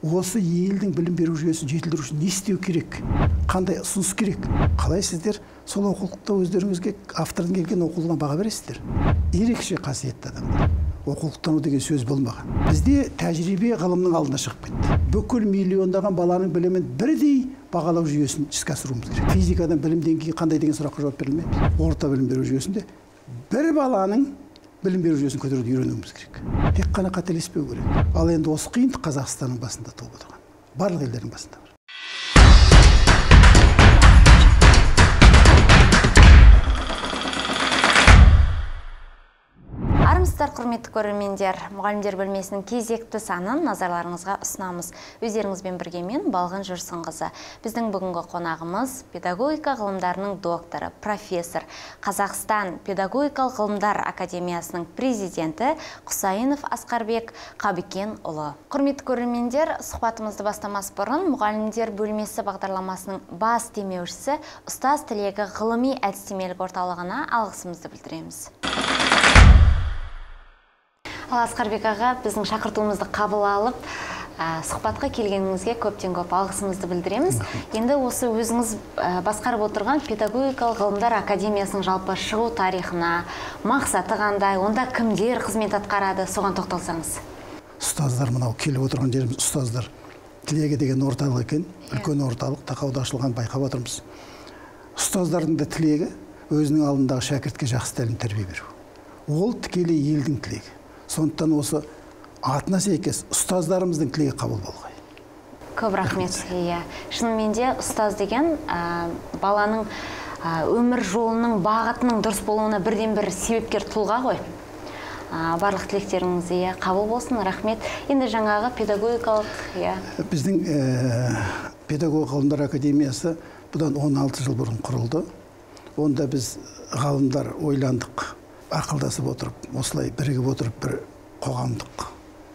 Осы елдің білім беру жүйесін жетілдіру үшін не істеу керек? Қандай ұсыныс керек? Қалай сіздер сол оқулықта өздеріңізге автордың келген оқулығына баға бересіздер? Ерекше қасиетті адамдар. Оқулықтану деген сөз болмаған. Бізде тәжірибе ғылымның алдына шығып кетті. Бүкіл миллиондаған баланың білімін бірдей бағалау жүйесін іске асыруымыз керек. Физикадан білім деңгейі қандай деген сұраққа жауап берілмейді. Орта білім беру жүйесінде бір баланың білім беру жүйесін көтеруді үйренуіміз керек. Тек қана қателеспеу керек. Ал енді осы қиындық Қазақстанның басында туып отырған. Барлық елдердің басында бар. Армысыздар, құрметті көрермендер, мұғалімдер бөлмесінің кезекті санын назарларыңызға ұсынамыз. Өздеріңізбен бірге мен, Балғын Жүрсінқызы. Біздің бүгінгі қонағымыз педагогика ғылымдарының докторы, профессор, Қазақстан педагогикалық ғылымдар академиясының президенті Құсайынов Асқарбек Қабыкенұлы. Құрметті көрермендер, сұхбатымызды бастамас бұрын мұғалімдер бөлмесі бағдарламасының бас демеушісі Ұстаз тілегі ғылыми әдістемелік орталығына алғысымызды білдіреміз. Ал Асқарбек аға, біздің шақыртуымызды қабыл алып, сұхбатқа келгеніңізге көптен көп алғысымызды білдіреміз. Енді осы өзіңіз басқарып отырған педагогикалық ғылымдар академиясының жалпы шығу тарихына, мақсаты қандай, онда кімдер қызмет атқарады, соған тоқталсаңыз. Ұстаздар, мынау келіп отырған жеріміз ұстаздар тілегі деген орталық екен, үлкен орталық, тақауда ашылған, байқап отырмыз. Ұстаздардың да тілегі өзінің алдындағы шәкіртке жақсы тәлім тәрбие беру. Ол тікелей елдің тілегі. Сондықтан осы атына сәйкес ұстаздарымыздың тілегі қабыл болғай. Көп рахмет. Иә. Шынымен де ұстаз деген баланың өмір жолының бағытының дұрыс болуына бірден бір себепкер тұлға ғой. Барлық тілектеріңіз қабыл болсын, рахмет. Енді жаңағы педагогикалық, иә. Біздің педагогикалық ғылымдар академиясы бұдан 16 жыл бұрын құрылды. Онда біз ғалымдар ойландық, ақылдасып отырып, осылай бірігіп отырып бір қоғамдық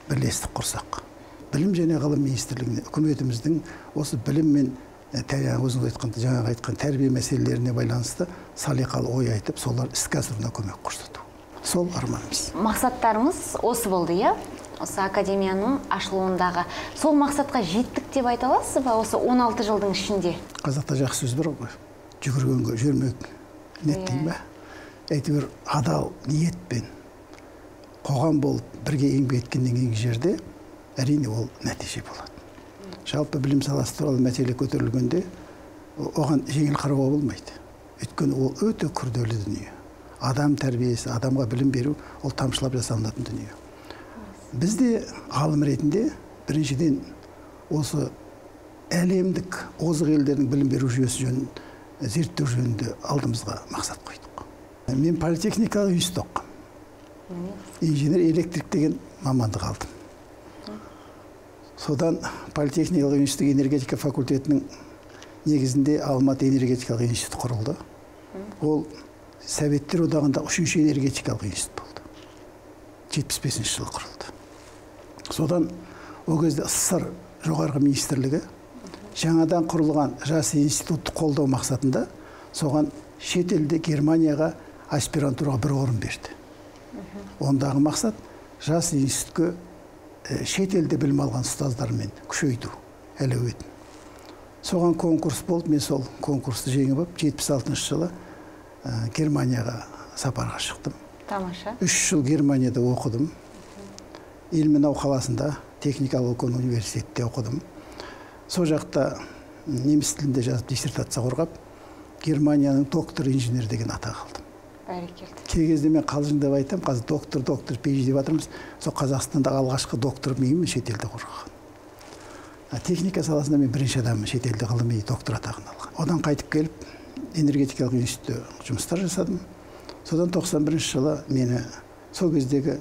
бірлестік құрсақ. Білім және ғылым министрлігіне, үкіметіміздің осы білім мен өзіңіз айтқан, жаңағы айтқан тәрбие мәселелеріне байланысты салиқалы ой айтып, солар іске асыруына көмек көрсету. Сол арманымыз. Мақсаттарыңыз осы болды, иә? Осы академияның ашылуындағы. Сол мақсатқа жеттік деп айта аласыз ба осы 16 жылдың ішінде? Қазақта жақсы сөз бар ғой. Жүгіргенге жүрмек нет деймін бе? Әйтеуір адал ниетпен қоғам болып бірге еңбек еткеннен кейінгі жерде әрине ол нәтиже болады. Жалпы білім саласы туралы мәселе көтерілгенде оған жеңіл қарауға болмайды. Өйткені ол өте күрделі дүние. Адам тәрбиесі, адамға білім беру ол тамшылап жасалынатын дүние. Біз де ғалым ретінде біріншіден осы әлемдік озық елдердің білім беру жүйесі жөнін зерттеу жөнінде алдымызға мақсат қойдық. Мен политехникалық институт оқығам. Инженер-электрик деген мамандық алдым. Содан политехникалық институт энергетика факультетінің негізінде Алматы энергетикалық институты құрылды. Ол Советтер одағында 3-ші энергетикалық институт болды. 75 жылы құрылды. Содан ол кезде СССР жоғарғы министрлігі жаңадан құрылған жас институтты қолдау мақсатында соған шетелде Германияға аспирантураға бір орын берді. Ондағы мақсат жас институтке шетелде білім алған ұстаздармен күшейту әлеуетін. Соған конкурс болды, мен сол конкурсты жеңіп алып, 76 жылы Германияға сапарға шықтым. Тамаша. 3 жыл Германияда оқыдым. Ильменау қаласында техникалық үлкен университетте оқыдым. Сол жақта неміс тілінде жазып диссертация қорғап, Германияның доктор инженер деген атақ алдым. Бәрекелді. Кей кезде мен қалжыңдап айтамын, қазір доктор, доктор, PhD деп жатырмыз. Сол Қазақстанда алғашқы доктор менмін шетелде қорғаған. Техника саласында мен бірінші адаммын шетелде ғылыми доктор атағын алған. Одан қайтып келіп энергетикалық институтта жұмыстар жасадым. Содан 91 жылы мені сол кездегі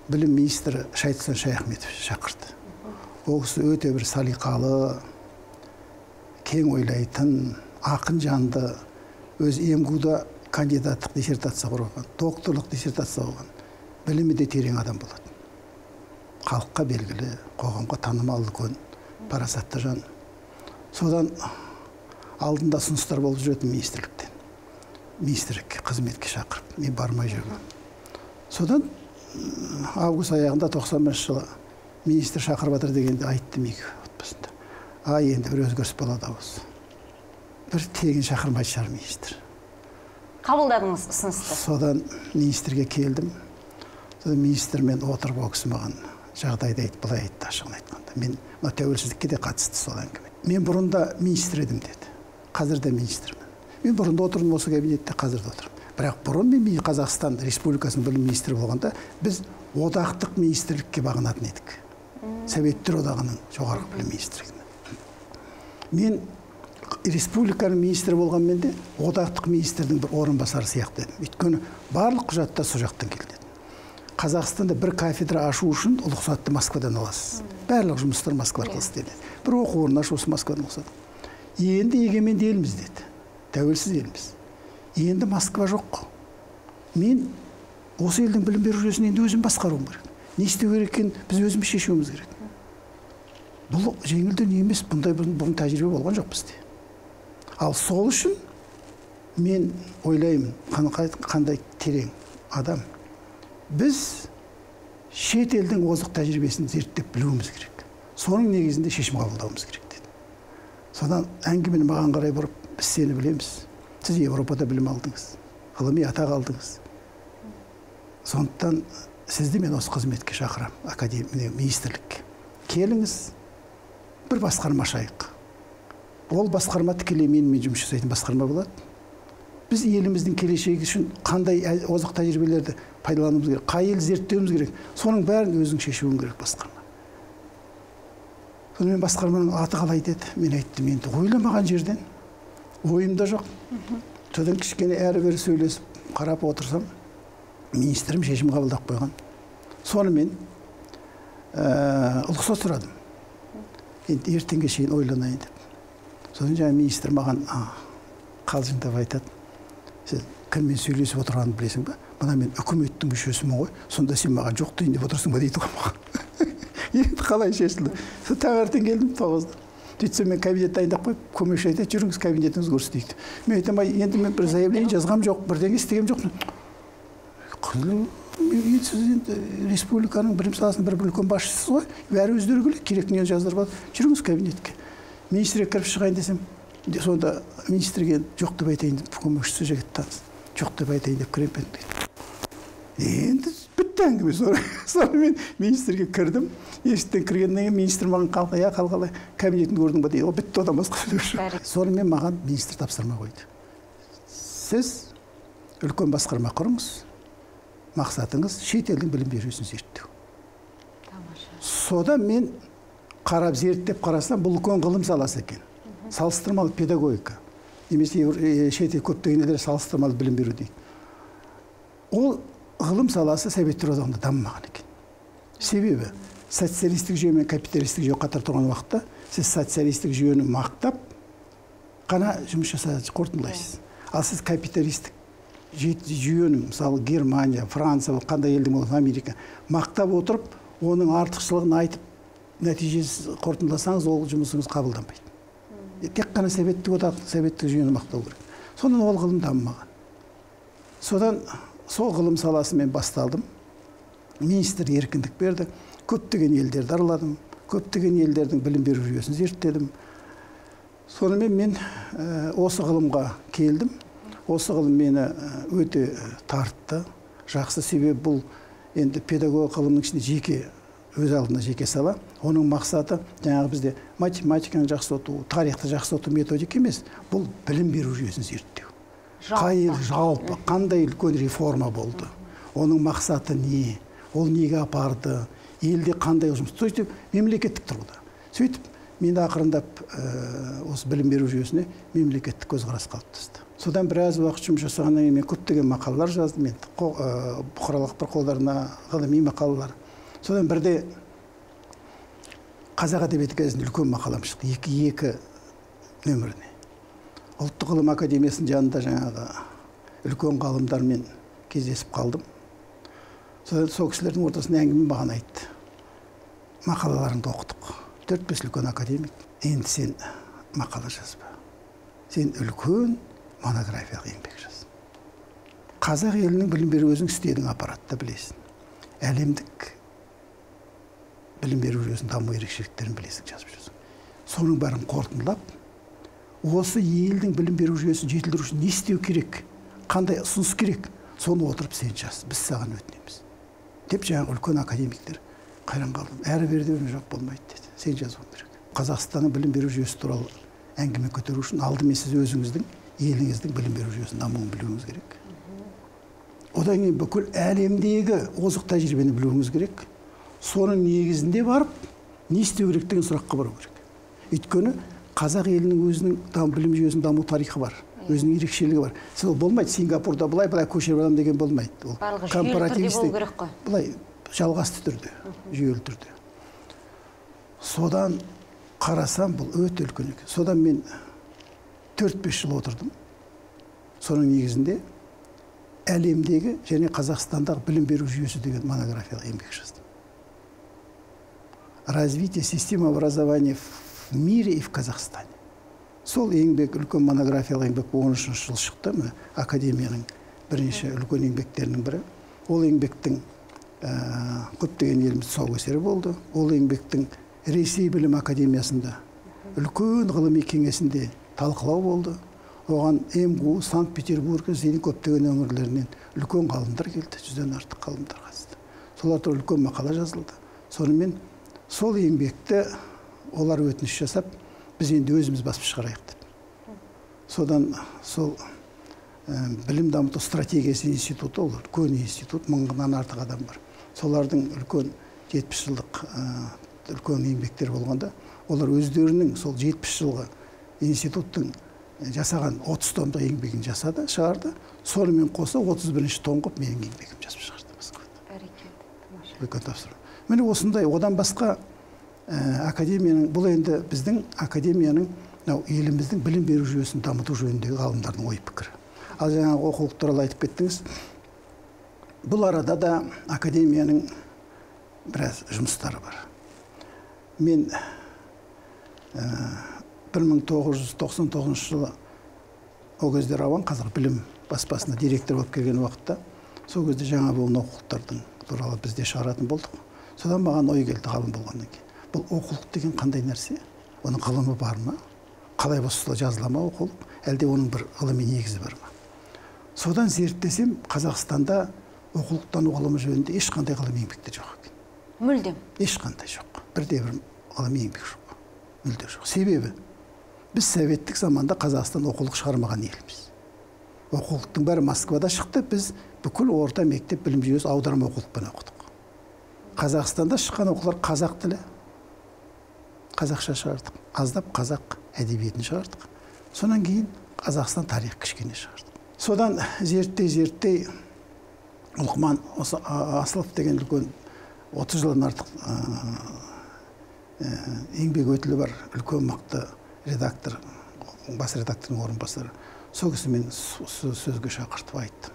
білім министрі Шайтсан Шаяхметов шақырды. Ол кісі өте бір салиқалы, кең ойлайтын, ақын жанды, өз МГУ-да кандидаттық диссертация қорғаған, докторлық диссертация қорғаған, білімі де терең адам болатын. Халыққа белгілі, қоғамға танымал үлкен, парасатты жан. Содан алдында ұсыныстар болып жүретін министрліктен. Министрлікке қызметке шақырып, мен бармай жүргенмін. Содан август аяғында 91 жылы Министр шақырып жатыр дегенде айттым екі отбасында. Ай, енді бір өзгеріс болады осы. Бір тегін шақырмайтын шығар министр. Қабылдадыңыз ұсынысты. Содан министрге келдім. Содан министрмен отырып, ол кісі маған жағдайды айтып, былай айтты, ашығын айтқанда. Мен мына тәуелсіздікке де қатысты сол әңгіме. Мен бұрын да министр едім деді. Қазір де министрмін. Мен бұрын да отырдым осы кабинетте, қазір де отырмын. Бірақ бұрын мен Қазақстан Республикасының білім министрі болғанда біз одақтық министрлікке бағынатын едік. Советтер одағының жоғарғы білім министрлігіне. Мен республиканың министрі болғанмен де одақтық министрдің бір орынбасары сияқты едім. Өйткені барлық құжаттар сол жақтан келді. Қазақстанда бір кафедра ашу үшін рұқсатты Москвадан аласыз. Барлық жұмыстар Москва арқылы істеледі. Бір оқу орнын ашу үшін Москвадан рұқсат. Енді егеменді елміз деді. Тәуелсіз елміз. Енді Москва жоқ. Мен осы елдің білім беру жүйесін енді өзім басқаруым керек. Не істеу керек екенін біз өзіміз шешуіміз керек. Бұл жеңіл дүние емес, бұндай бұрын тәжірибе болған жоқ бізде. Ал сол үшін мен ойлаймын, қандай терең адам. Біз шет елдің озық тәжірибесін зерттеп білуіміз керек. Соның негізінде шешім қабылдауымыз керек деді. Содан әңгімені маған қарай бұрып, біз сені білеміз. Сіз Европада білім алдыңыз, ғылыми атақ алдыңыз. Сондықтан сізді мен осы қызметке шақырамын, академия, министрлікке. Келіңіз, бір басқарма ашайық. Ол басқарма тікелей менімен жұмыс жасайтын басқарма болады. Біз еліміздің келешегі үшін қандай озық тәжірибелерді пайдалануымыз керек, қай ел зерттеуіміз керек, соның бәрін өзің шешуің керек басқарма. Сонымен басқарманың аты қалай деді, мен айттым, енді ойламаған жерден, ойымда жоқ. Содан кішкене әрі-бері сөйлесіп, қарап отырсам, министрім шешім қабылдап қойған. Сонымен рұқсат сұрадым. Енді ертеңге шейін ойланайын деп. Содан жаңа министр маған қалжыңдап айтады, сен кіммен сөйлесіп отырғанын білесің бе? Мына мен үкіметтің мүшесімін ғой, сонда сен маған жоқ дейін деп отырсың ба дейді ғой маған. Енді қалай шешілді? Таңертең келдім 9-да. Сөйтсем мен кабинет дайындап қойып, көмекші айтады, жүріңіз кабинетіңізді көрсетейік. Мен айтамын, ай, енді мен бір заявление жазғам жоқ, бірдеңе істегем жоқ. Сіз енді республиканың білім саласының бір үлкен басшысыз ғой, бәрі өздері келеді, керек нені жаздырып алады. Жүріңіз кабинетке. Министрге кіріп шығайын десем, сонда министрге жоқ деп айтайын деп, көмекшісі жігіт таныс, жоқ деп айтайын деп кіремін дейді. Енді бітті әңгіме. Сонымен министрге кірдім. Есіктен кіргеннен кейін министр маған қалай, қалай, кабинетін көрдің ба дейді. Ол бітті, одан басқа сөз жоқ. Сонымен маған министр тапсырма қойды. Сіз үлкен басқарма құрыңыз, мақсатыңыз шет елдің білім беру жүйесін зерттеу. Содан мен қарап зерттеп қарасам, бұл үлкен ғылым саласы екен. Салыстырмалы педагогика. Немесе шет ел көптеген елдер салыстырмалы білім беру дейді. Ол ғылым саласы Советтер одағында дамымаған екен. Себебі социалистік жүйе мен капиталистік жүйе қатар тұрған уақытта сіз социалистік жүйені мақтап қана жұмыс жасап қорытындылайсыз. Ал сіз капиталистік жүйенің, мысалы Германия, Франция, қандай елдің болсын, Америка, мақтап отырып, оның артықшылығын айтып, нәтижесіз қорытындыласаңыз, ол жұмысыңыз қабылданбайды. Тек қана советтік одақ, советтік жүйені мақтау керек. Содан ол ғылым дамымаған. Содан сол ғылым саласымен басталдым. Министр еркіндік берді. Көптеген елдерді араладым, көптеген елдердің білім беру жүйесін зерттедім. Сонымен мен осы ғылымға келдім. Осы ғылым мені өте тартты. Жақсы, себебі бұл енді педагог ғылымның ішінде жеке, өз алдына жеке сала. Оның мақсаты жаңағы бізде математиканы жақсарту, тарихты жақсарту методика емес, бұл білім беру жүйесін зерттеу. Қай ел жалпы, қандай үлкен реформа болды, оның мақсаты не, ол неге апарды, елде қандай жұмыс, сөйтіп мемлекеттік тұрғыда. Сөйтіп мен ақырындап осы білім беру жүйесіне мемлекеттік көзқарас қалыптасты. Содан біраз уақыт жұмыс жасағаннан кейін мен көптеген мақалалар жаздым, мен бұқаралық ақпарат құралдарына ғылыми мақалалар. Содан бірде Қазақ әдебиеті газетінде үлкен мақалам шықты, екі нөміріне. Ұлттық ғылым академиясының жанында жаңағы үлкен ғалымдармен кездесіп қалдым. Содан сол кісілердің ортасында әңгіме маған айтты. Мақалаларыңды оқыдық. 4-5 үлкен академик. Енді сен мақала жазба. Сен үлкен монографиялық еңбек жаз. Қазақ елінің білім беру өзің істедің аппаратта білесің. Әлемдік Білім беру жүйесінің даму ерекшеліктерін білесің, жазып жүрсің. Соның бәрін қорытындылап, осы елдің білім беру жүйесін жетілдіру үшін не істеу керек, қандай ұсыныс керек, соны отырып сен жаз, біз саған өтінеміз деп жаңағы үлкен академиктер қайран қалдым. Әрі бері деп жоқ болмайды деді, сен жазуың керек. Қазақстанның білім беру жүйесі туралы әңгіме көтеру үшін алдымен сіз өзіңіздің еліңіздің білім беру жүйесінің дамуын білуіңіз керек. Одан кейін бүкіл әлемдегі озық тәжірибені білуіңіз керек. Соның негізінде барып не істеу керек деген сұраққа бару керек. Өйткені қазақ елінің өзінің білім жүйесінің даму тарихы бар, өзінің ерекшелігі бар. Сол болмайды, Сингапурда былай-былай көшіріп аламын деген болмайды. Ол барлығы жүйелі түрде болу керек қой. Былай жалғасты түрде, жүйелі түрде. Содан қарасам, бұл өте үлкен екен. Содан мен 4-5 жыл отырдым. Соның негізінде әлемдегі және Қазақстандағы білім беру жүйесі деген монографиялық еңбек жаздым. Развитие системы образования в мире и в Казахстане. Сол еңбек, үлкен монографиялық еңбек 13 жыл шықты, міне академияның бірінші үлкен еңбектерінің бірі. Ол еңбектің көптеген еліміз тұсаукесері болды. Ол еңбектің Ресей білім академиясында үлкен ғылыми кеңесінде талқылау болды. Оған МГУ, Санкт-Петербург, Ресейдің көптеген өңірлерінен үлкен ғалымдар келді, 100-ден артық ғалымдар қатысты. Солар туралы үлкен мақала жазылды. Сонымен сол еңбекті олар өтініш жасап, біз енді өзіміз басып шығарайық деп. Содан сол білім дамыту стратегиясы институты, ол үлкен институт, 1000-нан артық адам бар. Солардың үлкен 70 жылдық үлкен еңбектері болғанда, олар өздерінің сол 70 жылғы институттың жасаған 30 томдық еңбегін жасады, шығарды. Сонымен қоса 31-ші том қылып менің еңбегім жазып шығарды Москвада. Бәрекелді, тамаша. Үлкен тапсырма. Міне осындай, одан басқа академияның, бұл енді біздің академияның, еліміздің білім беру жүйесін дамыту жөніндегі ғалымдардың ой пікірі. Ал жаңағы оқулық туралы айтып кеттіңіз. Бұл арада да академияның біраз жұмыстары бар. Мен 1999 жылы ол кезде Рауан қазір білім баспасына директор болып келген уақытта, сол кезде жаңа буын оқулықтардың туралы бізде шығаратын болдық. Содан маған ой келді ғалым болғаннан кейін. Бұл оқулық деген қандай нәрсе? Оның ғылымы бар ма? Қалай болса жазыла ма оқулық? Әлде оның бір ғылыми негізі бар ма? Содан зерттесем, Қазақстанда оқулықтану ғылымы жөнінде ешқандай ғылыми еңбектер жоқ екен. Мүлдем? Ешқандай жоқ. Бірде бір ғылыми еңбек жоқ. Мүлде жоқ. Себебі біз советтік заманда Қазақстан оқулық шығармаған елміз. Оқулықтың бәрі Москвада шықты, біз бүкіл орта мектеп білім жүйесі аударма оқулықпен оқыдық. Қазақстанда шыққан оқулар қазақ тілі, қазақша шығардық, аздап қазақ әдебиетін шығардық. Содан кейін Қазақстан тарихы кішкене шығардық. Содан зерттей-зерттей Лұқман Асылов деген үлкен 30 жылдан артық еңбек өтілі бар үлкен мықты редактор, бас редактордың орынбасары. Сол кісі мен сөзге шақыртып айттым.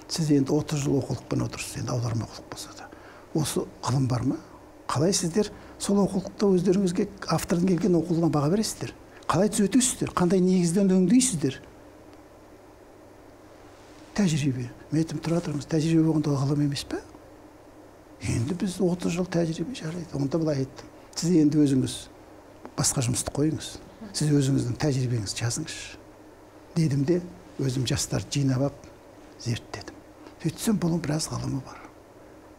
Сіз енді 30 жыл оқулықпен отырсыз, енді аударма оқулық болса да. Осы ғылым бар ма? Қалай сіздер сол оқулықта өздеріңізге автордың келген оқулығына баға бересіздер? Қалай түзетесіздер? Қандай негізден өңдейсіздер? Тәжірибе. Мен айттым, тұра тұрыңыз, тәжірибе болғанда ғылым емес пе? Енді біз 30 жыл тәжірибе жарайды. Онда былай айттым. Сіз енді өзіңіз басқа жұмысты қойыңыз. Сіз өзіңіздің тәжірибеңізді жазыңызшы. Дедім де, өзім жастарды жинап ап, зерттедім. Сөйтсем, бұның біраз ғылымы бар.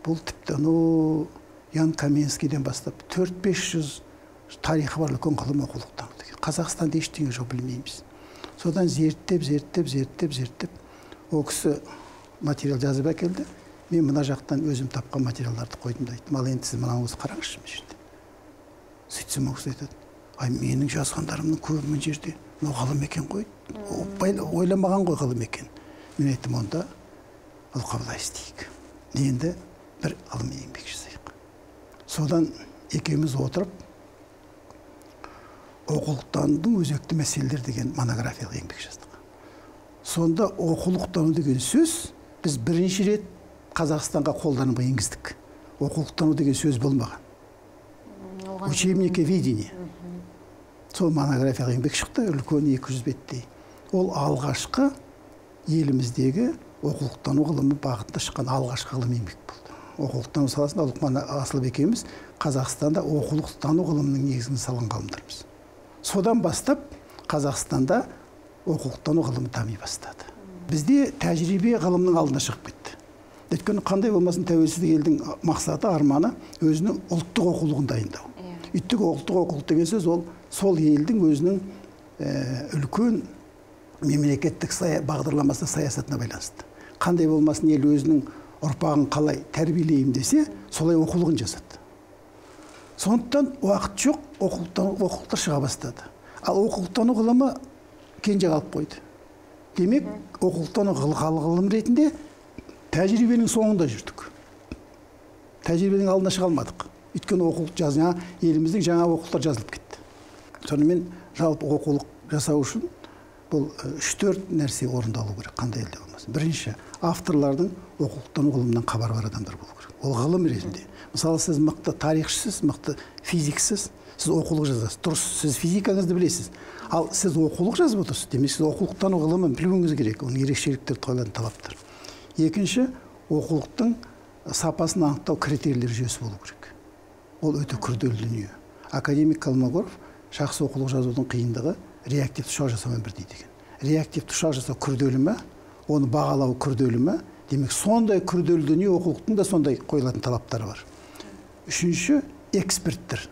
Бұл тіпті Ян Каменскийден бастап 400-500 тарихы бар үлкен ғылым оқулықтану деген. Қазақстанда ештеңе жоқ, білмейміз. Содан зерттеп, зерттеп, зерттеп, зерттеп, ол кісі материал жазып әкелді. Мен мына жақтан өзім тапқан материалдарды қойдым да айттым. Ал енді сіз мынауыңызды қараңызшы мына жерде. Сөйтсем ол кісі айтады, ай, менің жазғандарымның көбі мына жерде, мынау ғылым екен ғой, ойламаған ғой ғылым екен. Мен айттым, онда былай істейік. Енді бір ғылыми еңбек жасайық. Содан екеуміз отырып, оқулықтанудың өзекті мәселелері деген монографиялық еңбек жаздық. Сонда оқулықтану деген сөз біз бірінші рет Қазақстанға қолдануға енгіздік. Оқулықтану деген сөз болмаған. Учебниковедение. Сол монографиялық еңбек шықты, үлкен 200 беттей. Ол алғашқы еліміздегі оқулықтану ғылымы бағытында шыққан алғашқы ғылыми еңбек болды. Оқулықтану саласында Лұқман Асылбек екеуміз Қазақстанда оқулықтану ғылымының негізін салған ғалымдармыз. Содан бастап Қазақстанда оқулықтану ғылымы дами бастады. Бізде тәжірибе ғылымның алдына шығып кетті. Өйткені қандай болмасын тәуелсіздік елдің мақсаты, арманы өзінің ұлттық оқулығын дайындау. Ұлттық оқулық деген сөз ол сол елдің өзінің үлкен мемлекеттік бағдарламасына, саясатына байланысты. Қандай болмасын ел өзінің ұрпағын қалай тәрбиелеймін десе, солай оқулығын жасады. Сондықтан уақыт жоқ, оқулықтар шыға бастады. Ал оқулықтану ғылымы кенже қалып қойды. Демек, оқулықтану ғылым ретінде тәжірибенің соңында жүрдік. Тәжірибенің алдына шыға алмадық. Өйткені оқулық еліміздің жаңа оқулықтар жазылып кетті. Сонымен жалпы оқулық жасау үшін бұл 3-4 нәрсе орындалу керек, қандай елде болмасын. Бірінші, авторлардың оқулықтану ғылымынан хабары бар адамдар болу керек. Ол ғылым ретінде. Мысалы, сіз мықты тарихшысыз, мықты физиксіз, сіз оқулық жазасыз. Дұрыс, сіз физикаңызды білесіз. Ал сіз оқулық жазып отырсыз, демек сіз оқулықтану ғылымын білуіңіз керек, оның ерекшеліктері, қойылатын талаптар. Екінші, оқулықтың сапасын анықтау критерийлер жүйесі болу керек. Ол өте күрделі дүние. Академик Колмогоров жақсы оқулық жазудың қиындығы реактивті ұшақ жасаумен бірдей деген. Реактивті ұшақ жасау күрделі ме, оны бағалау күрделі ме, демек сондай күрделі дүние оқулықтың да сондай қойылатын талаптары бар. Үшінші, эксперттер.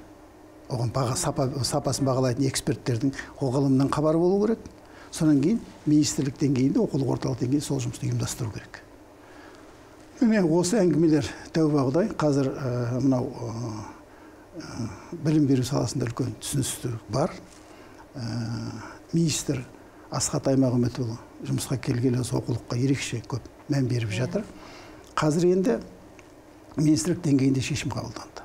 Оған сапасын бағалайтын эксперттердің ғылымнан хабары болу керек. Содан кейін министрлік деңгейінде, оқулық орталық деңгейінде сол жұмысты ұйымдастыру керек. Міне осы әңгімелер тәуба Құдай қазір мынау білім беру саласында үлкен түсіністік бар. Министр Асхат Аймағамбетұлы жұмысқа келгелі осы оқулыққа ерекше көп мән беріп жатыр. Қазір енді министрлік деңгейінде шешім қабылданды.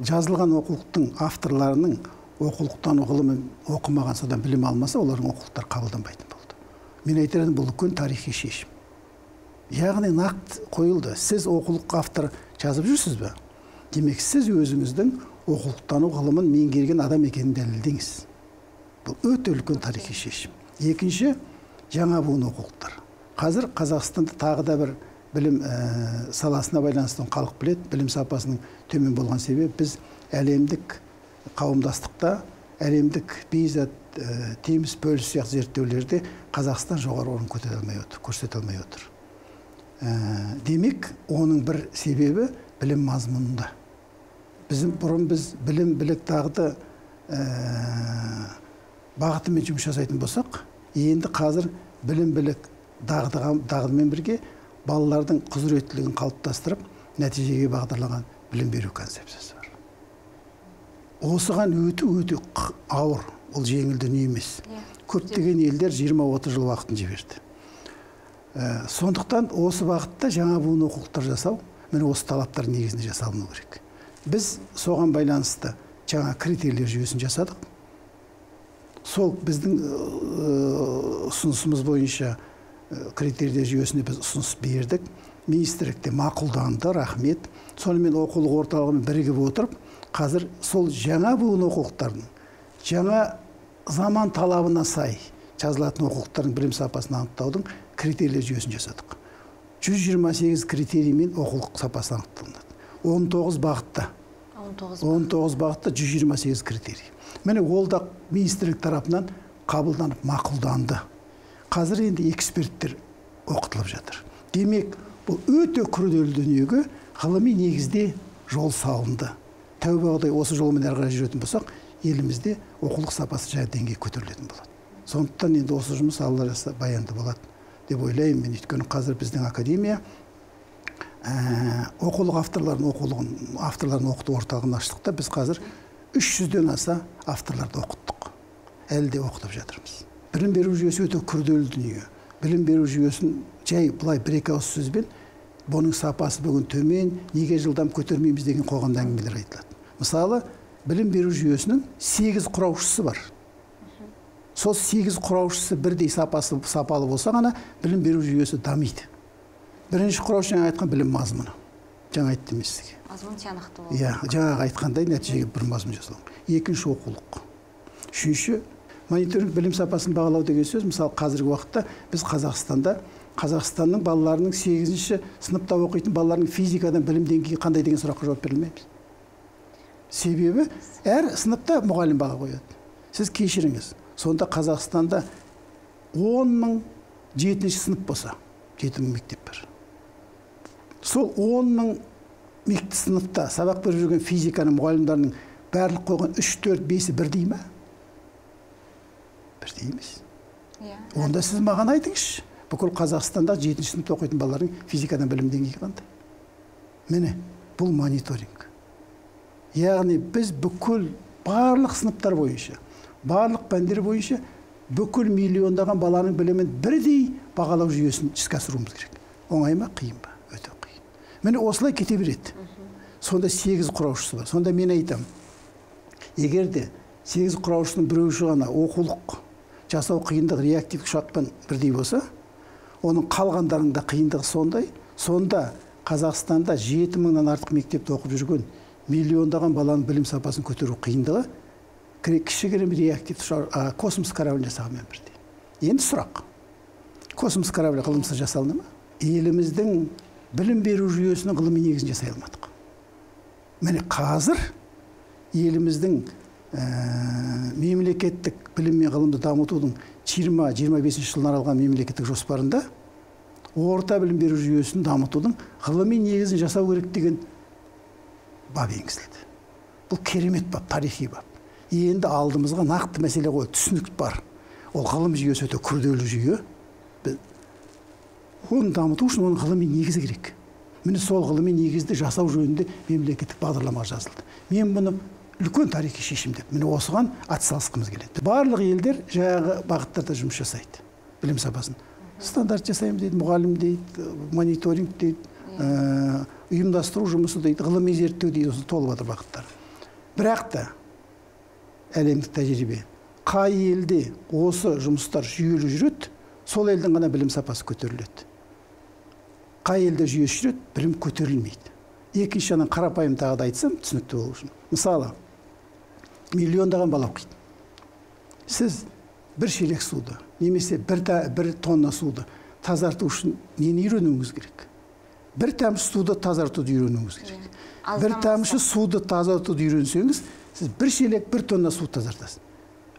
Жазылған оқулықтың авторларының оқулықтану ғылымын оқымаған, содан білім алмаса, олардың оқулықтары қабылданбайтын болды. Мен айтар едім, бұл үлкен тарихи шешім. Яғни нақты қойылды. Сіз оқулық автор жазып жүрсіз бе? Демек, сіз өзіңіздің оқулықтану ғылымын меңгерген адам екенін дәлелдеңіз. Бұл өте үлкен тарихи шешім. Екінші, жаңа буын оқулықтар. Қазір Қазақстанда тағы да бір білім саласына байланысты халық біледі, білім сапасының төмен болған себебі біз әлемдік қауымдастықта, әлемдік PISA, TIMSS, PIRLS сияқты зерттеулерде Қазақстан жоғары орын көрсете алмай отыр. Демек, оның бір себебі білім мазмұнында. Бұрын біз білім, білік дағды бағытымен жұмыс жасайтын болсақ, енді қазір білім, білік дағдымен бірге балалардың құзыреттілігін қалыптастырып, нәтижеге бағдарланған білім беру концепциясы бар. Осыған өте ауыр, ол жеңіл дүние емес. Көптеген елдер 20-30 жыл уақытын жіберді. Сондықтан осы бағытта жаңа буын оқулықтар жасау, міне осы талаптар негізінде жасалыну керек. Біз соған байланысты жаңа критерийлер жүйесін жасадық. Сол біздің ұсынысымыз бойынша критерийлер жүйесіне біз ұсыныс бердік. Министрлікте мақұлданды, рахмет. Сонымен оқулық орталығымен бірігіп отырып, қазір сол жаңа буын оқулықтардың, жаңа заман талабына сай жазылатын оқулықтардың білім сапасын анықтаудың критерийлер жүйесін жасадық. 128 критериймен оқулық сапасы анықталынады. 19 бағытта. 19 бағытта 128 критерий. Міне ол да министрлік тарапынан қабылданып мақұлданды. Қазір енді эксперттер оқытылып жатыр. Демек, бұл өте күрделі дүниеге ғылыми негізде жол салынды. Тәуба Құдай осы жолмен әрі қарай жүретін болсақ, елімізде оқулық сапасы жаңа деңгейге көтерілетін болады. Сондықтан енді осы жұмыс алла жазса баянды болады деп ойлаймын мен. Өйткені қазір біздің академия оқулық авторларын оқыту орталығын аштық та, біз қазір 300-ден аса авторларды оқыттық. Әлі де оқытып жатырмыз. Білім беру жүйесі өте күрделі дүние. Білім беру жүйесін жай былай бір-екі ауыз сөзбен бұның сапасы бүгін төмен, неге жылдам көтермейміз деген қоғамда әңгімелер айтылады. Мысалы, білім беру жүйесінің 8 құраушысы бар. Сол 8 құраушысы бірдей сапасы сапалы болса ғана білім беру жүйесі дамиды. Бірінші құраушы жаңа айтқан білім мазмұны. Жаңа айттым мен сізге. Мазмұн тиянақты болу. Иә, жаңағы айтқандай нәтижеге бір мазмұн жасалу. Екінші оқулық. Үшінші, мониторинг білім сапасын бағалау деген сөз, мысалы қазіргі уақытта біз Қазақстанда Қазақстанның балаларының 8-ші сыныпта оқитын балаларының физикадан білім деңгейі қандай деген сұраққа жауап бере алмаймыз. Себебі әр сыныпта мұғалім баға қояды. Сіз кешіріңіз. Сонда Қазақстанда 10 мың 7-ші сынып болса, 7 мың мектеп бар. Сол 10 мың сыныпта сабақ беріп жүрген физиканың мұғалімдарының барлық қойған 3, 4, 5-і бірдей ме? Бірдей емес. Онда сіз маған айтыңызшы, бүкіл Қазақстанда 7-ші сыныпта оқитын балалардың физикадан білім деңгейі қандай? Міне, бұл мониторинг. Яғни біз бүкіл барлық сыныптар бойынша, барлық пәндер бойынша бүкіл миллиондаған баланың білімін бірдей бағалау жүйесін іске асыруымыз керек. Оңай ма, қиын ба? Өте қиын. Міне осылай кете береді. Сонда 8 құраушысы бар. Сонда мен айтамын, егер де 8 құраушының біреуі ғана оқулық жасау қиындығы реактивті ұшақпен бірдей болса, оның қалғандарының да қиындығы сондай. Сонда Қазақстанда 7 мыңнан артық мектепте оқып жүрген миллиондаған баланың білім сапасын көтеру қиындығы кішігірім реактивті космос кораблін жасағанмен бірдей. Енді сұрақ. Космос кораблі ғылымсыз жасалынды ма? Еліміздің білім беру жүйесінің ғылыми негізін жасай алмадық. Міне қазір еліміздің мемлекеттік білім мен ғылымды дамытудың 20-25 жылына арналған мемлекеттік жоспарында орта білім беру жүйесін дамытудың ғылыми негізін жасау керек деген бап енгізілді. Бұл керемет бап, тарихи бап. Енді алдымызға нақты мәселе қойды, түсінік бар. Ол ғылым жүйесі өте күрделі жүйе. Оны дамыту үшін оның ғылыми негізі керек. Міне сол ғылыми негізді жасау жөнінде мемлекеттік бағдарлама жазылды. Мен бұны үлкен тарихи шешім деп, міне осыған атсалысқымыз келеді. Барлық елдер жаңағы бағыттарда жұмыс жасайды. Білім сапасын. Стандарт жасаймыз дейді, мұғалім дейді, мониторинг дейді, ұйымдастыру жұмысы дейді, ғылыми зерттеу дейді, осы толып жатыр бағыттар. Бірақ та әлемдік тәжірибе, қай елде осы жұмыстар жүйелі жүреді, сол елдің ғана білім сапасы көтеріледі. Қай елде жүйесі жүреді, білім көтерілмейді. Екінші жағынан қарапайым тағы да айтсам, түсінікті болу үшін. Мысалы, миллиондаған бала оқиды. Сіз бір шелек суды, немесе бір тонна суды тазарту үшін нені үйренуіңіз керек? Бір тамшы суды тазартуды үйренуіңіз керек. Бір тамшы суды тазартуды үйренсеңіз, сіз бір шелек, бір тонна су тазартасыз.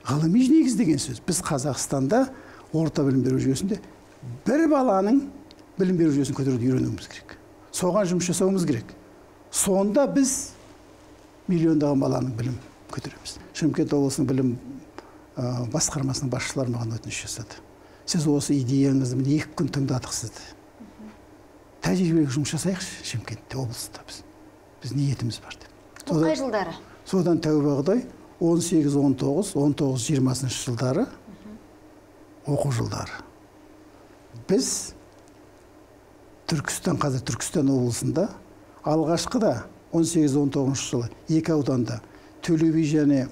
Ғылыми негіз деген сөз. Біз Қазақстанда орта білім беру жүйесінде бір баланың білім беру жүйесін көтеруді үйренуіміз керек. Соған жұмыс жасауымыз керек. Сонда біз миллиондаған баланың білім көтереміз. Шымкент облысының білім басқармасының басшылары маған өтініш жасады. Сіз осы идеяңызды міне 2 күн тыңдадық сізді. Тәжірибелік жұмыс жасайықшы Шымкентте, облыста біз. Біз ниетіміз бар деп. Бұл қай жылдары? Содан тәуба құдай 18-19, 19-20 жылдары оқу жылдары. Біз Түркістан, қазір Түркістан облысында алғашқыда 18-19 жылы екі ауданда, Төле би және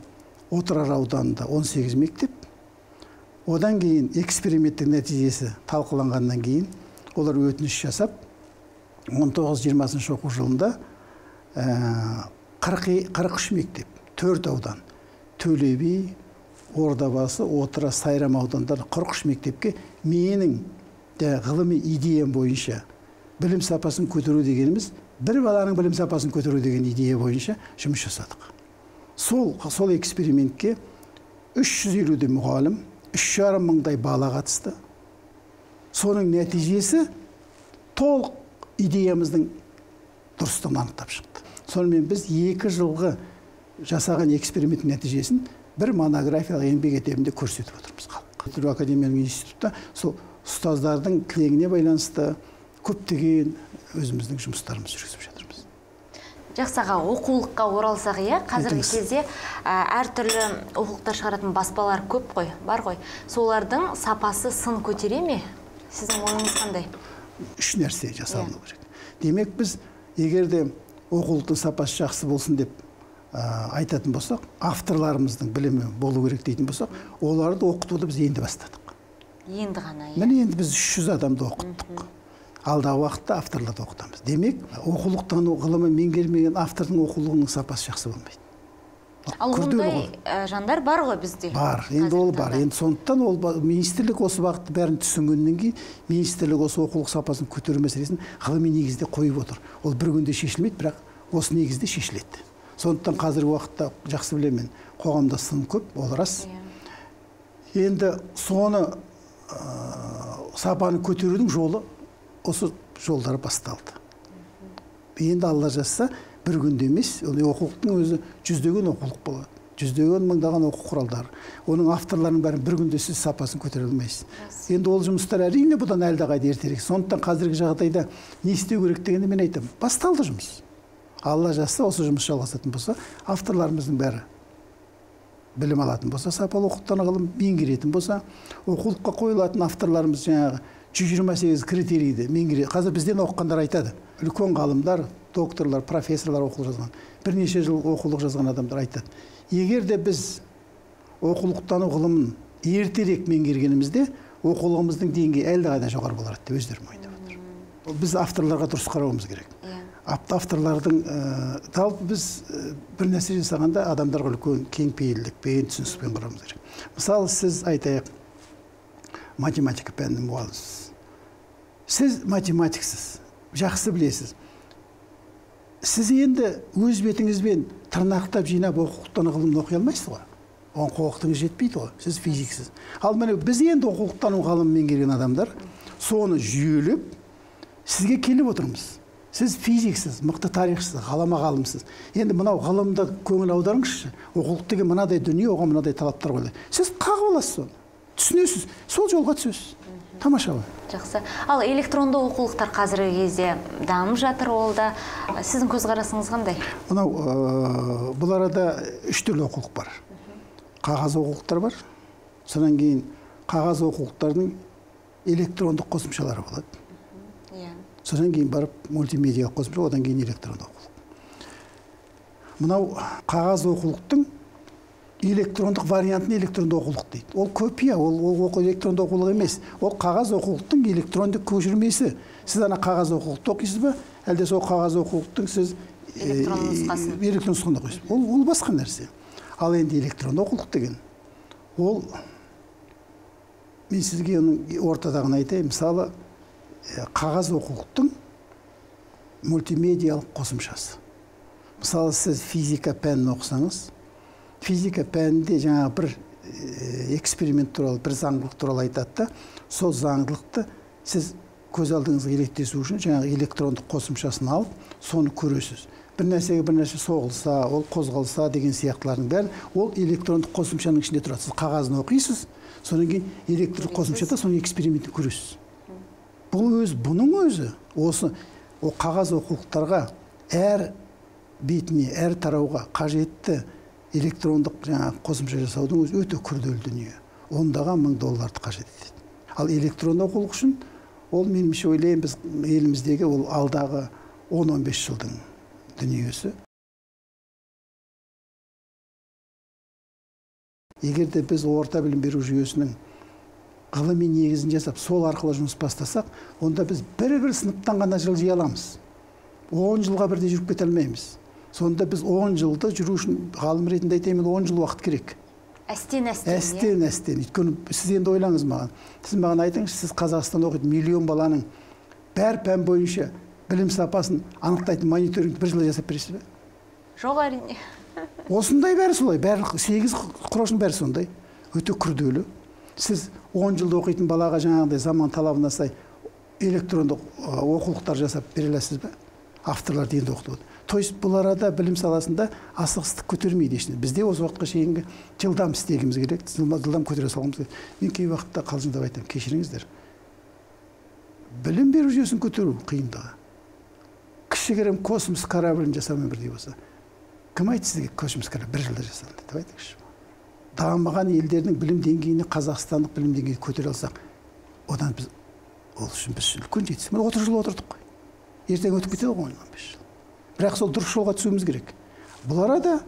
Отырар ауданында 18 мектеп. Одан кейін эксперименттің нәтижесі талқыланғаннан кейін олар өтініш жасап 19-20 оқу жылында 43 мектеп, 4 аудан, Төле би, Ордабасы, Отырар, Сайрам аудандары 43 мектепке менің ғылыми идеям бойынша білім сапасын көтеру дегеніміз, бір баланың білім сапасын көтеру деген идея бойынша жұмыс жасадық. Сол экспериментке 350-дей мұғалім, 3,5 мыңдай бала қатысты. Соның нәтижесі толық идеямыздың дұрыстығын анықтап шықты. Сонымен біз 2 жылғы жасаған эксперименттің нәтижесін бір монографиялық еңбек етебінде көрсетіп отырмыз халыққа. Түрік академиялық институтта сол ұстаздардың тілегіне байланысты көптеген өзіміздің жұмыстарымызды жүргізіп жатырмыз. Жақсы аға, оқулыққа оралсақ, иә, қазіргі кезде әртүрлі оқулықтар шығаратын баспалар көп қой, бар ғой. Солардың сапасы сын көтере ме? Сіздің ойыңыз қандай? Үш нәрсе жасалыну керек. Демек, біз егер де оқулықтың сапасы жақсы болсын деп айтатын болсақ, авторларымыздың білімі болу керек дейтін болсақ, оларды оқытуды біз енді бастадық. Енді ғана, иә. Міне енді біз 300 адамды оқыттық. Алдағы уақытта авторларды оқытамыз. Демек, оқулықтану ғылымы меңгермеген автордың оқулығының сапасы жақсы болмайды. Ал ондай жандар бар ғой бізде? Бар, енді ол бар. Енді сондықтан ол министрлік осы бағытты бәрін түсінгеннен кейін министрлік осы оқулық сапасын көтеру мәселесін ғылыми негізде қойып отыр. Ол бір күнде шешілмейді, бірақ осы негізде шешіледі. Сондықтан қазіргі уақытта жақсы білемін, қоғамда сын көп, ол рас. Енді соны сапаны көтерудің жолы осы жолдар басталды. Енді Алла жазса, бір күнде емес, ол оқулықтың өзі жүздеген оқулық болады, жүздеген мыңдаған оқу құралдары. Оның авторларының бәрін бір күнде сіз сапасын көтере алмайсыз. Енді ол жұмыстар әрине бұдан әлдеқайда ертерек. Сондықтан қазіргі жағдайда не істеу керек дегенде мен айтамын, басталды жұмыс. Алла жазса, осы жұмыс жалғасатын болса, авторларымыздың бәрі білім алатын болса, сапалы оқулықтан ғылым меңгеретін болса, оқулыққа қойылатын авторларымыз жаңағы 128 критерийді меңгереді. Қазір бізден оқығандар айтады, үлкен ғалымдар, докторлар, профессорлар оқулық жазған, бірнеше жыл оқулық жазған адамдар айтады. Егер де біз оқулықтану ғылымын ертерек меңгергенімізде, оқулығымыздың деңгейі әлдеқайда жоғары болар еді деп өздері мойындап отыр. Біз авторларға дұрыс қарауымыз керек. Авторлардың жалпы біз бір нәрсе жасағанда адамдарға үлкен кеңпейілдікпен, түсіністікпен қарауымыз керек. Мысалы, сіз айтайық, математика пәнінің мұғалімісіз. Сіз математиксіз, жақсы білесіз. Сіз енді өз бетіңізбен тырнақтап жинап оқулықтан ғылымын оқи алмайсыз ғой. Оған құқықтыңыз жетпейді ғой, сіз физиксіз. Ал міне біз енді оқулықтану ғылымын меңгерген адамдар соны жүйелеп сізге келіп отырмыз. Сіз физиксіз, мықты тарихшысыз, ғалама ғалымсыз. Енді мынау ғылымды көңіл аударыңызшы. Оқулық деген мынадай дүние, оған мынадай талаптар қойылады. Сіз қағып аласыз соны. Түсінесіз, сол жолға түсесіз. Тамаша ғой. Жақсы. Ал электронды оқулықтар қазіргі кезде дамып жатыр, ол да. Сіздің көзқарасыңыз қандай? Мынау, бұл арада үш түрлі оқулық бар. Қағаз оқулықтар бар. Содан кейін қағаз оқулықтардың электрондық қосымшалары болады. Содан кейін барып мультимедиа қосымша, одан кейін электронды оқулық. Мынау қағаз оқулықтың электрондық вариантын электронды оқулық дейді. Ол копия, ол электронды оқулық емес. Ол қағаз оқулықтың электрондық көшірмесі. Сіз ана қағаз оқулықты оқисыз ба, әлде сол қағаз оқулықтың сіз электронды нұсқасын оқисыз? Ол басқа нәрсе. Ал енді электронды оқулық деген, ол мен сізге оның ортадағын айтайын, мысалы, қағаз оқулықтың мультимедиялық қосымшасы. Мысалы, сіз физика пәнін оқысаңыз, физика пәнінде жаңағы бір эксперимент туралы, бір заңдылық туралы айтады да, сол заңдылықты сіз көз алдыңызға елестету үшін жаңағы электрондық қосымшасын алып, соны көресіз. Бір нәрсеге бір нәрсе соғылса, ол қозғалса деген сияқтылардың бәрі ол электрондық қосымшаның ішінде тұрады. Сіз қағазын оқисыз, содан кейін электрондық қосымшада соның экспериментін көресіз. Бұл өз, бұның өзі осы қағаз оқулықтарға әр бетіне, әр тарауға қажетті электрондық жаңағы қосымша жасаудың өзі өте күрделі дүние. Ондаған мың долларды қажет етеді. Ал электронды оқулық үшін ол меніңше ойлаймын, біз еліміздегі ол алдағы 10-15 жылдың дүниесі. Егер де біз орта білім беру жүйесінің ғылыми негізін жасап, сол арқылы жұмыс бастасақ, онда біз бір-бір сыныптан ғана жылжи аламыз. 10 жылға бірдей жүріп кете алмаймыз. Сонда біз 10 жылды жүру үшін, ғалым ретінде айтайын, 10 жыл уақыт керек. Әстен-әстен. Әстен-әстен. Өйткені сіз енді ойлаңыз маған. Сіз маған айтыңызшы, сіз Қазақстанда оқитын миллион баланың бәр пән бойынша білім сапасын анықтайтын мониторинг бір жылда жасап бересіз бе? Жоқ, әрине. Осындай бәрі солай, бәрі 8 құраушының бәрі сондай. Өте күрделі. Сіз 10 жылда оқитын балаға жаңағыдай заман талабына сай электрондық оқулықтар жасап бере аласыз ба? Авторлар енді оқытып отыр. То есть бұл арада білім саласында асығыстық көтермейді ешнәрсе. Бізде осы уақытқа шейінгі жылдам істегіміз келеді, жылдам көтере салғымыз келеді. Мен кей уақытта қалжыңдап айтамын, кешіріңіздер. Білім беру жүйесін көтеру қиындығы. Кішігірім космос кораблін жасаумен бірдей болса, кім айтты сізге космос корабль бір жылда жасалынды деп айтыңызшы. Дамыған елдердің білім деңгейіне қазақстандық білім деңгейін көтере алсақ, одан біз ол үшін біз үшін үлкен жетістік. Міне 30 жыл отырдық қой. Ертең өтіп кетеді ғой 15 жыл. Бірақ сол дұрыс жолға түсуіміз керек. Бұл арада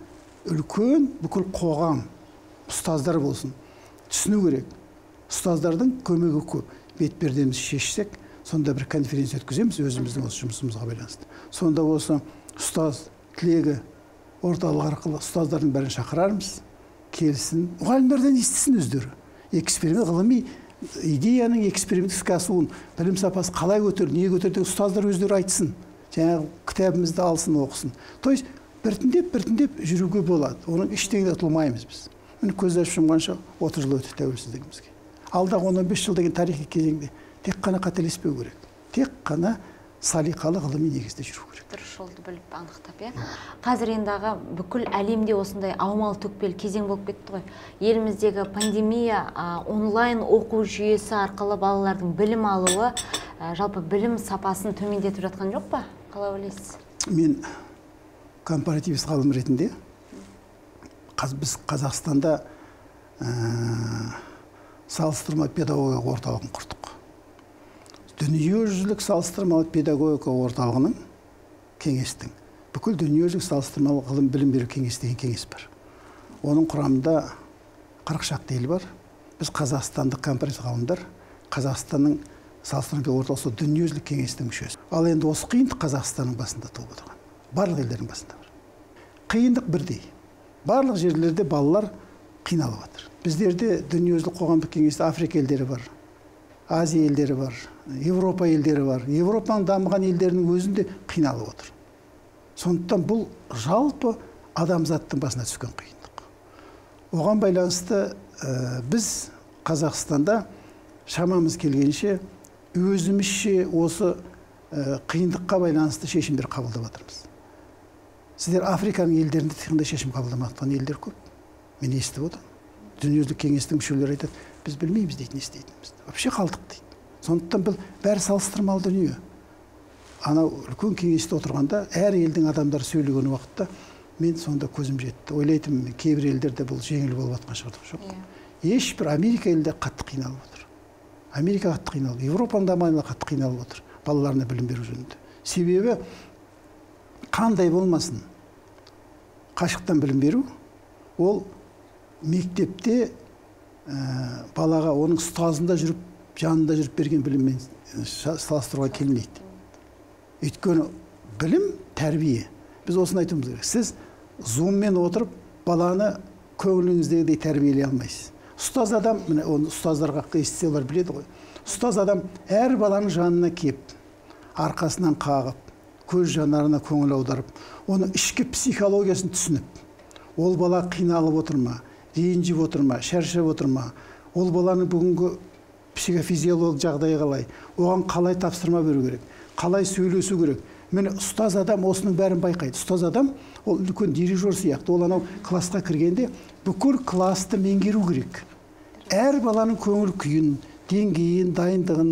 үлкен бүкіл қоғам, ұстаздар болсын, түсіну керек. Ұстаздардың көмегі көп. Бет пердемізді шешсек, сонда бір конференция өткіземіз өзіміздің осы жұмысымызға байланысты. Сонда осы ұстаз тілегі Орталық арқылы ұстаздардың бәрін шақырармыз, келсін, мұғалімдерден естісін өздері. Эксперимент, ғылыми идеяның эксперименттік іске асуын, білім сапасы қалай көтерді, не көтерді, ұстаздар өздері айтсын. Жаңағы кітабымызды алсын, оқысын. То есть біртіндеп жүруге болады. Оның ештеңеден ұтылмаймыз біз. Міне көз ашып жұмғанша 30 жыл өтті тәуелсіздігімізге. Алдағы 15 жыл деген тарихи кезеңде тек қана қателеспеу керек. Тек қана салиқалы ғылыми негізде жүру керек. Дұрыс жолды біліп анықтап, иә. Қазір енді аға бүкіл әлемде осындай аумалы төкпелі кезең болып кетті ғой. Еліміздегі пандемия, онлайн оқу жүйесі арқылы балалардың білім алуы, жалпы білім сапасын төмендетіп жатқан жоқ па? Қалай ойлайсыз? Мен компаративист ғалым ретінде біз Қазақстанда салыстырма педагогика орталығын құрдық. Дүниежүзілік салыстырмалы педагогика орталығының кеңестің, бүкіл дүниежүзілік салыстырмалы ғылым білім беру кеңесі деген кеңес бар. Оның құрамында 40 шақты ел бар. Біз қазақстандық компаративті ғалымдар, Қазақстанның салыстырма орталығы сол дүниежүзілік кеңестің мүшесі. Ал енді осы қиындық Қазақстанның басында туып отырған. Барлық елдердің басында бар. Қиындық бірдей. Барлық жерлерде балалар қиналып жатыр. Біздерде дүниежүзілік қоғамдық кеңесте Африка елдері бар, Азия елдері бар, Европа елдері бар. Европаның дамыған елдерінің өзінде қиналып отыр. Сондықтан бұл жалпы адамзаттың басына түскен қиындық. Оған байланысты біз Қазақстанда шамамыз келгенше өзімізше осы қиындыққа байланысты шешімдер қабылдап жатырмыз. Сіздер Африканың елдерінде қандай шешім қабылдамаған елдер көп. Мен естіп отырмын. Дүниежүзілік кеңестің мүшелері айтады, біз білмейміз дейді, не істейтінімізді. Вообще қалдық дейді. Сондықтан бұл бәрі салыстырмалы дүние. Анау үлкен кеңесте отырғанда әр елдің адамдары сөйлеген уақытта мен сонда көзім жетті. Ойлайтынмын, кейбір елдерде бұл жеңіл болып жатқан шығар деп. Жоқ. Ешбір Америка елде қатты қиналып отыр. Америка қатты қиналып, Европаның дамыған елі қатты қиналып отыр балаларына білім беру жөнінде. Себебі қандай болмасын қашықтан білім беру ол мектепте балаға оның ұстазында жүріп, жанында жүріп берген біліммен салыстыруға келмейді. Өйткені білім тәрбие. Біз осыны айтуымыз керек. Сіз зуммен отырып баланы көңіліңіздегідей тәрбиелей алмайсыз. Ұстаз адам, міне оны ұстаздарға естісе олар біледі ғой. Ұстаз адам әр баланың жанына кеп, арқасынан қағып, көз жанарына көңіл аударып, оның ішкі психологиясын түсініп, ол бала қиналып отыр ма, ренжіп отыр ма, шаршап отыр ма, ол баланың бүгінгі психофизиологиялық жағдайы қалай, оған қалай тапсырма беру керек, қалай сөйлесу керек. Міне ұстаз адам осының бәрін байқайды. Ұстаз адам ол үлкен дирижер сияқты. Ол анау классқа кіргенде бүкіл классты меңгеру керек. Әр баланың көңіл күйін, деңгейін, дайындығын.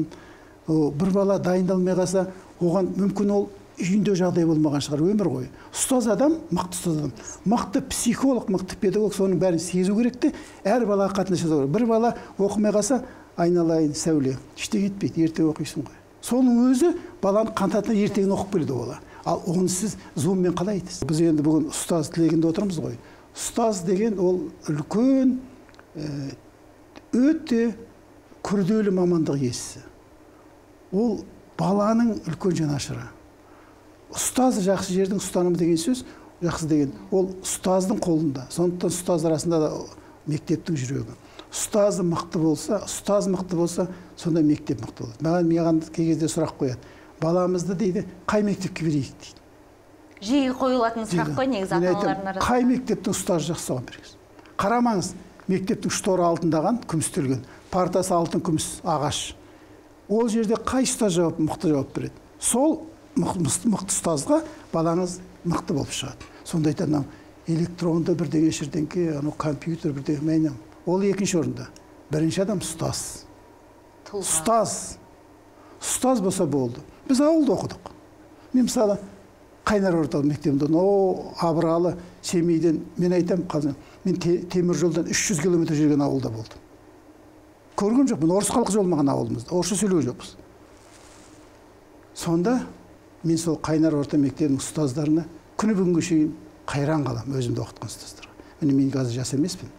Бір бала дайындалмай қалса, оған мүмкін ол үйінде жағдай болмаған шығар, өмір ғой. Ұстаз адам, мықты ұстаз адам, мықты психолог, мықты педагог соның бәрін сезу керек те, әр балаға қатынас жасау керек. Бір бала оқымай қалса, айналайын сәуле, ештеңе етпейді, ерте оқисың ғой. Соның өзі баланы қантатына ертеңін оқып келеді бала. Ал оны сіз зуммен қалай айтасыз? Біз енді бүгін ұстаз тілегінде отырмыз ғой. Ұстаз деген ол үлкен, өте күрделі мамандық иесі. Ол баланың үлкен жанашыры. Ұстаз жақсы жердің ұстанымы деген сөз, жақсы деген, ол ұстаздың қолында. Сондықтан ұстаз арасында да мектептің жүрегі. Ұстазы мықты болса, ұстаз мықты болса, сонда мектеп мықты болады. Маған кей кезде сұрақ қояды. Баламызды дейді, қай мектепке берейік дейді. Жиі қойылатын сұрақ қой негізі ата-аналардың арасында. Қай мектептің ұстазы жақсы соған беріңіз. Қарамаңыз, мектептің шторы алтындаған, күмістелген, партасы алтын күміс ағаш. Ол жерде қай ұстаз жауап, мықты жауап береді. Сол мықты ұстазға балаңыз мықты болып шығады. Сонда айтады, анау электронды бірдеңе шірдеңке, анау компьютер бірдеңе, мен ол екінші орында. Бірінші адам ұстаз. Ұстаз. Ұстаз болса болды. Біз ауылда оқыдық. Мен мысалы Қайнар орталық мектебінде, Абыралы, Семейден, мен айтамын, қазір мен темір жолдан 300 километр жүрген ауылда болдым. Көрген жоқпын, орыс халқы жолмаған ауылымызда, орысша сөйлеген жоқпыз. Сонда мен сол Қайнар орта мектебінің ұстаздарына күні бүгінге шейін қайран қаламын, өзімді оқытқан ұстаздарға. Міне мен қазір жас емеспін.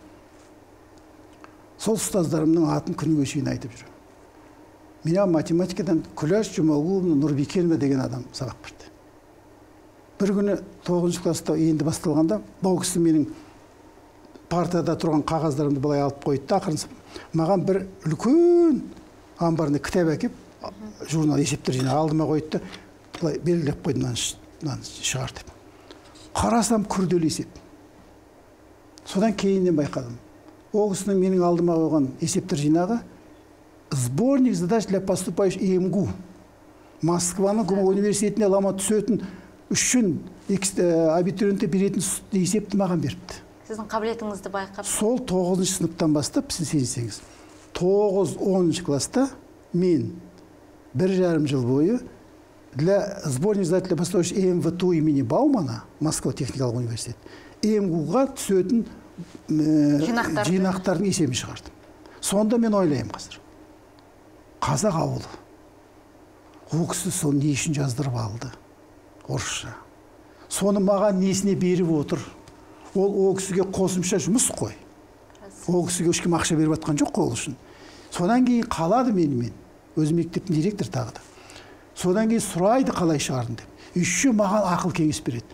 Сол ұстаздарымның атын күніге шейін айтып жүремін. Мен математикадан Күләш Жұмағұловна Нұрбекенова деген адам сабақ берді. Бір күні 9 класста енді басталғанда, бұл кісі менің партада тұрған қағаздарымды былай алып қойды да, ақырын маған бір үлкен амбарына кітап әкеп, журнал есептер жинап алдыма қойды да, былай белгілеп қойды, мынаны шығар деп. Қарасам күрделі есеп. Содан кейіннен байқадым. Ол кісінің менің алдыма қойған есептер жинағы сборник задач для поступающих МГУ. Москваның университетіне лама түсетін үшін абитуриентте беретін есепті маған беріпті. Сіздің қабілетіңізді байқап. Сол 9 сыныптан бастап, сіз сенсеңіз, 9-10 класста мен 1,5 жыл бойы для сборник задач для поступающих МВТУ имени Баумана, Москва техникалық университет, МГУ-ға түсетін жинақтардың есебін шығардым. Сонда мен ойлаймын қазір. Қазақ ауылы. Ол кісі соны не үшін жаздырып алды? Орысша. Соны маған несіне беріп отыр? Ол кісіге қосымша жұмыс қой. Ол кісіге ешкім ақша беріп жатқан жоқ қой ол үшін. Содан кейін қалады менімен. Өзі мектептің директоры тағы да. Содан кейін сұрайды қалай шығардың деп. Еще маған ақыл кеңес береді.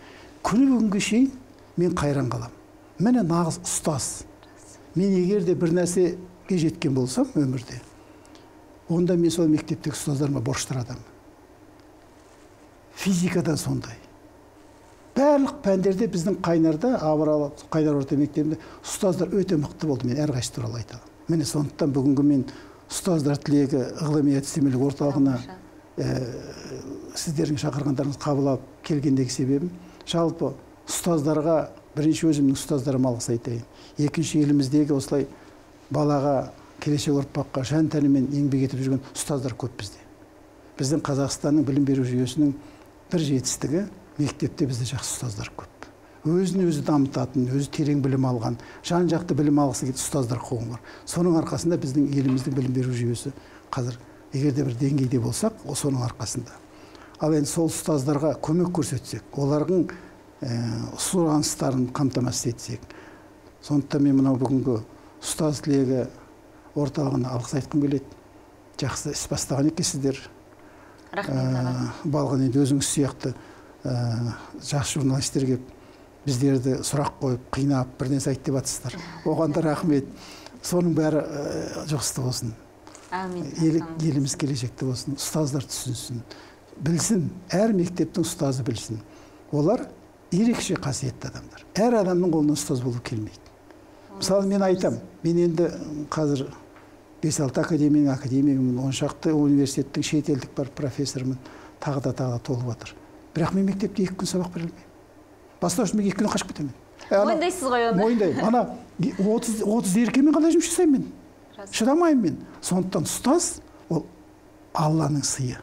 Күні бүгінге шейін мен қайран қаламын. Міне нағыз ұстаз. Мен егер де бір нәрсеге жеткен болсам өмірде, онда мен сол мектептегі ұстаздарыма борышты адаммын. Физикадан сондай. Барлық пәндерде біздің Қайнарда, Абыралы Қайнар орта мектебінде ұстаздар өте мықты болды. Мен әрқайсысы туралы айта аламын. Міне сондықтан бүгінгі мен ұстаздар тілегі ғылыми әдістемелік орталығына сіздердің шақырғандарыңызды қабыл алып келгендегі себебім, жалпы ұстаздарға бірінші өзімнің ұстаздарыма алғыс айтайын. Екінші, еліміздегі осылай балаға, келешек ұрпаққа жан тәнімен еңбек етіп жүрген ұстаздар көп бізде. Біздің Қазақстанның білім беру жүйесінің бір жетістігі, мектепте бізде жақсы ұстаздар көп. Өзін өзі дамытатын, өзі терең білім алған, жан жақты білім алғысы келетін ұстаздар қауымы бар. Соның арқасында біздің еліміздің білім беру жүйесі қазір егер де бір деңгейде болсақ, соның арқасында. Ал енді сол ұстаздарға көмек көрсетсек, олардың сұраныстарын қамтамасыз етсек. Сондықтан мен мынау бүгінгі ұстаз тілегі орталығына алғыс айтқым келеді. Жақсы іс бастаған екенсіздер. Рахмет аға. Балғын енді өзіңіз сияқты жақсы журналистер келіп біздерді сұрақ қойып, қинап, бір нәрсе айт деп жатсыздар. Оған да рахмет. Соның бәрі жақсы болсын. Әмин. Еліміз келешекті болсын, ұстаздар түсінсін, білсін, әр мектептің ұстазы білсін. Олар ерекше қасиетті адамдар. Әр адамның қолынан ұстаз болу келмейді. Мысалы, мен айтам, мен енді қазір 5-6 академияның академигімін, 10 шақты университеттің шетелдік бар профессормын, тағы да тағы да толып жатыр. Бірақ мен мектепте 2 күн сабақ бере алмаймын. Бастауыш мен 2 күн қашып кетемін. Мойындайсыз ғой оны? Мойындаймын. Ана 30 еркемен қалай жұмыс жасаймын мен? Шыдамаймын мен. Сондықтан ұстаз ол Алланың сыйы.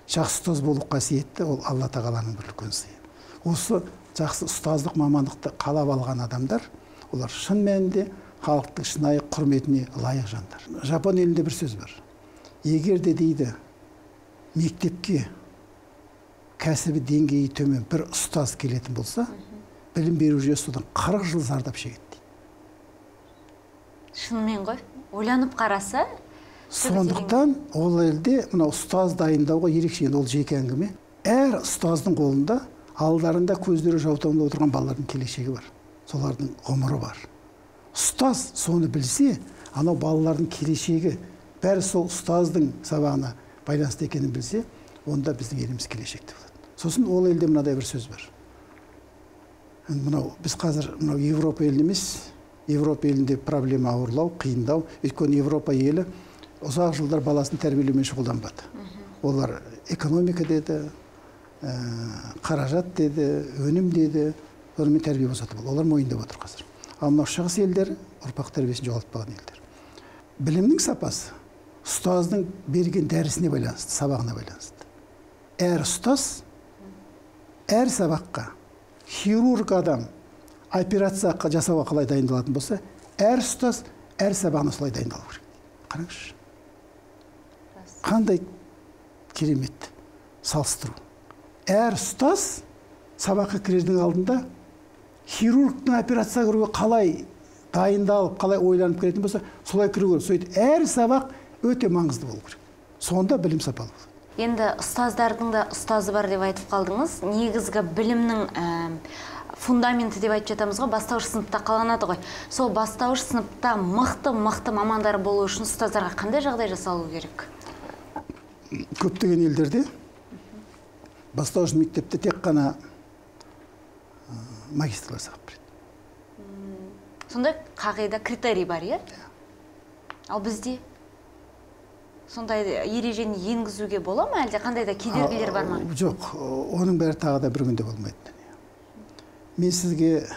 Жақсы ұстаз болу қасиетті, ол Алла тағаланың бір үлкен сыйы. Осы жақсы ұстаздық мамандықты қалап алған адамдар, олар шын мәнінде халықтың шынайы құрметіне лайық жандар. Жапон елінде бір сөз бар. Егер де дейді, мектепке кәсіби деңгейі төмен бір ұстаз келетін болса, білім беру жүйесі содан 40 жыл зардап шегеді дейді. Шынымен ғой, ойланып қараса. Сондықтан ол елде мына ұстаз дайындауға ерекше, енді ол жеке әңгіме. Әр ұстаздың қолында алдарында көздері жаутаңдап отырған балалардың келешегі бар. Солардың ғұмыры бар. Ұстаз соны білсе, анау балалардың келешегі бәрі сол ұстаздың сабағына байланысты екенін білсе, онда біздің еліміз келешекті болады. Сосын ол елде мынадай бір сөз бар. Мынау біз қазір мынау Европа елі емес, Европа елінде проблема ауырлау, қиындау. Өйткені Европа елі ұзақ жылдар баласын тәрбиелеумен шұғылданбады. Олар экономика деді, қаражат деді, өнім деді, сонымен тәрбие босатып алды. Олар мойындап отыр қазір. Ал мынау шығыс елдері ұрпақ тәрбиесін жоғалтпаған елдер. Білімнің сапасы ұстаздың берген дәрісіне байланысты, сабағына байланысты. Әр ұстаз әр сабаққа хирург адам операция жасауға қалай дайындалатын болса, әр ұстаз әр сабағына солай дайындалу керек. Қараңызшы. Қандай керемет салыстыру. Әр ұстаз сабаққа кірердің алдында хирургтың операция кіруге қалай дайындалып, қалай ойланып кіретін болса, солай кіру керек. Сөйтіп әр сабақ өте маңызды болу керек. Сонда білім сапалы болады. Енді ұстаздардың да ұстазы бар деп айтып қалдыңыз. Негізгі білімнің фундаменті деп айтып жатамыз ғой, бастауыш сыныпта қаланады ғой. Сол бастауыш сыныпта мықты-мықты мамандар болу үшін ұстаздарға қандай жағдай жасалу керек? Көптеген елдерде бастауыш мектепте тек қана магистрлар сабақ береді. Сондай қағида, критерий бар, иә? Ал бізде сондай ережені енгізуге бола ма, әлде қандай да кедергілер бар ма? Жоқ, оның бәрі тағы да бір күнде болмайды. Мен сізге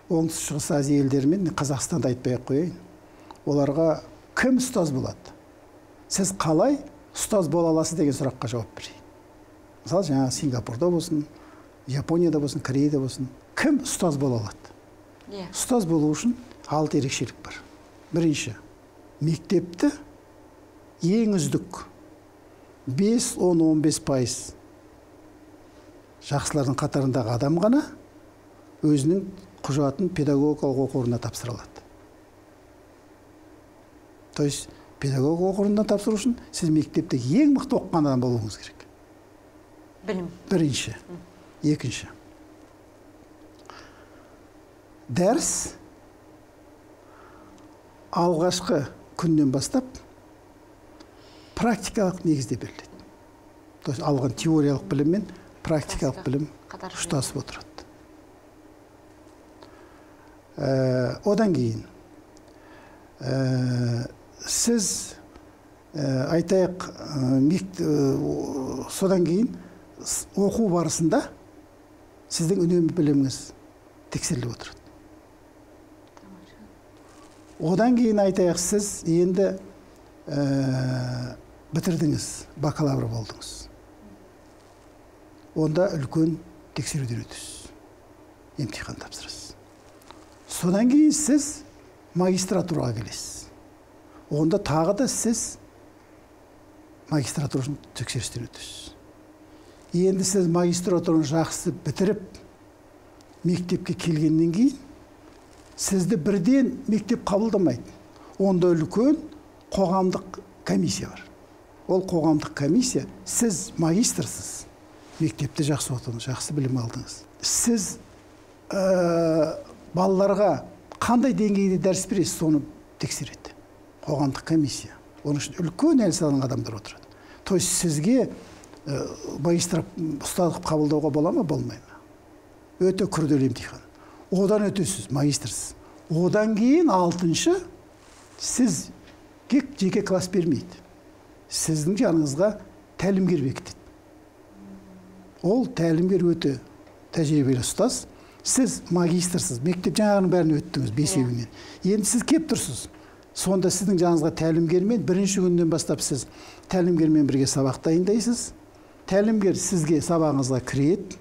Оңтүстік Шығыс Азия елдері мен Қазақстанды айтпай ақ қояйын. Оларға кім ұстаз болады? Сіз қалай ұстаз бола аласыз деген сұраққа жауап берейін. Мысалы, жаңағы Сингапурда болсын, Японияда болсын, Кореяда болсын, кім ұстаз бола алады? Ұстаз болу үшін 6 ерекшелік бар. Бірінші, мектепті ең үздік 5, 10, 15% жақсылардың қатарындағы адам ғана өзінің құжатын педагогикалық оқу орнына тапсыра алады. То есть педагогикалық оқу орнына тапсыру үшін сіз мектепте ең мықты оқыған адам болуыңыз керек. Білім. Бірінші. Екінші. Дәріс алғашқы күннен бастап практикалық негізде беріледі. То есть алған теориялық білім мен практикалық білім ұштасып отырады. Одан кейін сіз айтайық, содан кейін оқу барысында сіздің үнемі біліміңіз тексеріліп отырады. Одан кейін айтайық, сіз енді бітірдіңіз, бакалавр болдыңыз. Онда үлкен тексеруден өтесіз, емтихан тапсырасыз. Содан кейін сіз магистратураға келесіз. Онда тағы да сіз магистратураның тексерістен өтесіз. Енді сіз магистратураны жақсы бітіріп, мектепке келгеннен кейін сізді бірден мектеп қабылдамайды. Онда үлкен қоғамдық комиссия бар. Ол қоғамдық комиссия, сіз магистрсіз, мектепте жақсы оқыдыңыз, жақсы білім алдыңыз. Сіз балаларға қандай деңгейде дәріс бересіз, соны тексереді. Қоғамдық комиссия. Оның үшін үлкен әл салған адамдар отырады. То есть сізге магистр ұстаз қабылдауға бола ма, болмай ма? Өте күрделі емтихан. Одан өтесіз, магистрсіз. Одан кейін 6-шы, сіз жеке класс бермейді. Сіздің жаныңызға тәлімгер бекітеді. Ол тәлімгер өте тәжірибелі ұстаз. Сіз магистрсіз, мектеп жаңағының бәрін өттіңіз, бесеуінен. Енді сіз кеп тұрсыз. Сонда сіздің жаныңызға тәлімгермен, бірінші күннен бастап сіз тәлімгермен бірге сабақ дайындайсыз. Тәлімгер сізге сабағыңызға кіреді,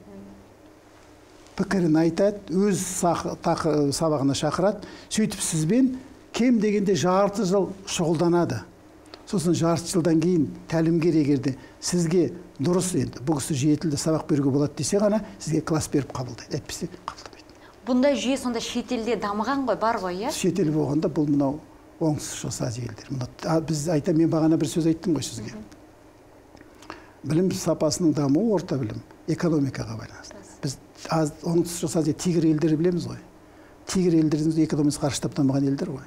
пікірін айтады, өз сабағына шақырады. Сөйтіп сізбен кем дегенде жарты жыл шұғылданады. Сосын жарты жылдан кейін тәлімгер егерде сізге дұрыс енді бұл кісі жетілді, сабақ беруге болады десе ғана сізге класс беріп қабылдайды, әйтпесе қабылдамайды. Бұндай жүйе сонда шетелде дамыған ғой, бар ғой, иә? Шетел болғанда бұл мынау Оңтүстік Шығыс Азия елдері. Біз айта, мен бағана бір сөз айттым ғой сізге. Білім сапасының дамуы орта білім экономикаға байланысты. Біз Оңтүстік Шығыс Азия тигр елдері білеміз ғой. Тигр елдердің экономикасы қарыштап дамыған елдер ғой.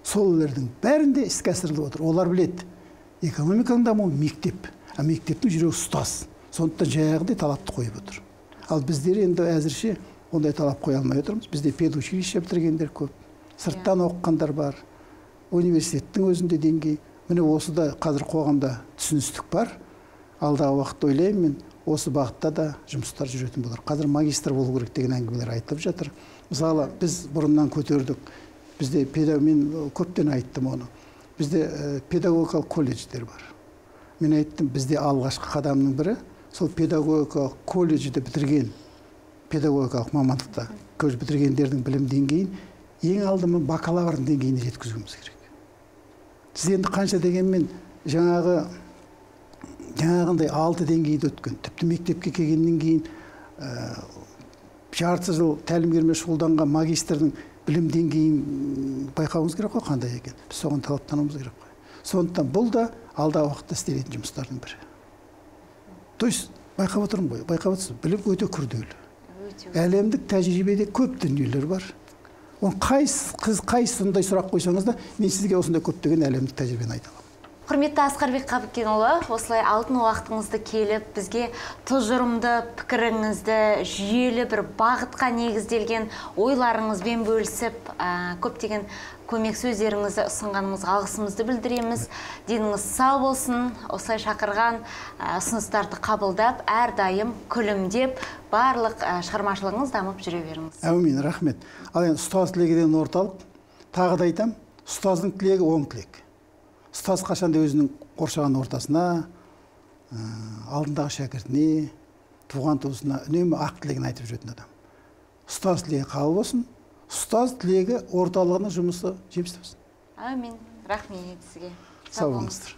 Сол елдердің бәрінде іске асырылып отыр. Олар біледі, экономиканың дамуы мектеп, а мектептің жүрегі ұстаз. Сондықтан жаңағыдай талапты қойып отыр. Ал біздер енді әзірше ондай талап қоя алмай отырмыз. Бізде педучилище бітіргендер көп, сырттан оқығандар бар, университеттің өзінде деңгей. Міне осы да қазір қоғамда түсіністік бар. Алдағы уақытта ойлаймын мен, осы бағытта да жұмыстар жүретін болар. Қазір магистр болу керек деген әңгімелер айтылып жатыр. Мысалы, біз бұрыннан көтердік. Бізде мен көптен айттым оны. Бізде педагогикалық колледждер бар. Мен айттым, бізде алғашқы қадамның бірі сол педагогикалық колледжді бітірген, педагогикалық мамандықта колледж бітіргендердің білім деңгейін ең алдымен бакалаврдың деңгейіне жеткізуіміз керек. Сіз енді қанша дегенмен жаңағындай 6 деңгейді өткен, тіпті мектепке келгеннен кейін жарты жыл тәлімгермен шұғылданған магистрдің білім деңгейін байқауымыз керек қой, қандай екен. Біз соған талаптануымыз керек қой. Сондықтан бұл да алдағы уақытта істелетін жұмыстардың бірі. То есть байқап отырмын ғой, байқап отырсыз, білім өте күрделі. Әлемдік тәжірибеде көп дүниелер бар. Оның қайсындай сұрақ қойсаңыз да, мен сізге осындай көптеген әлемдік тәжірибені айта аламын. Құрметті Асқарбек Қабыкенұлы, осылай алтын уақытыңызды келіп, бізге тұжырымды пікіріңізді, жүйелі бір бағытқа негізделген ойларыңызбен бөлісіп, көптеген көмек сөздеріңізді ұсынғаныңызға алғысымызды білдіреміз. Деніңіз сау болсын, осылай шақырған ұсыныстарды қабылдап, әрдайым күлімдеп, барлық шығармашылығыңыз дамып жүре беріңіз. Әумин, рахмет. Ал енді ұстаз тілегі деген орталық, тағы да айтам, ұстаздың тілегі оң тілек. Ұстаз қашанда өзінің қоршаған ортасына, алдындағы шәкіртіне, туған туысына үнемі ақ тілегін айтып жүретін адам. Ұстаз тілегі қабыл болсын, ұстаз тілегі орталығының жұмысы жемісті болсын. Әумин, рахмет сізге. Сау болыңыздар.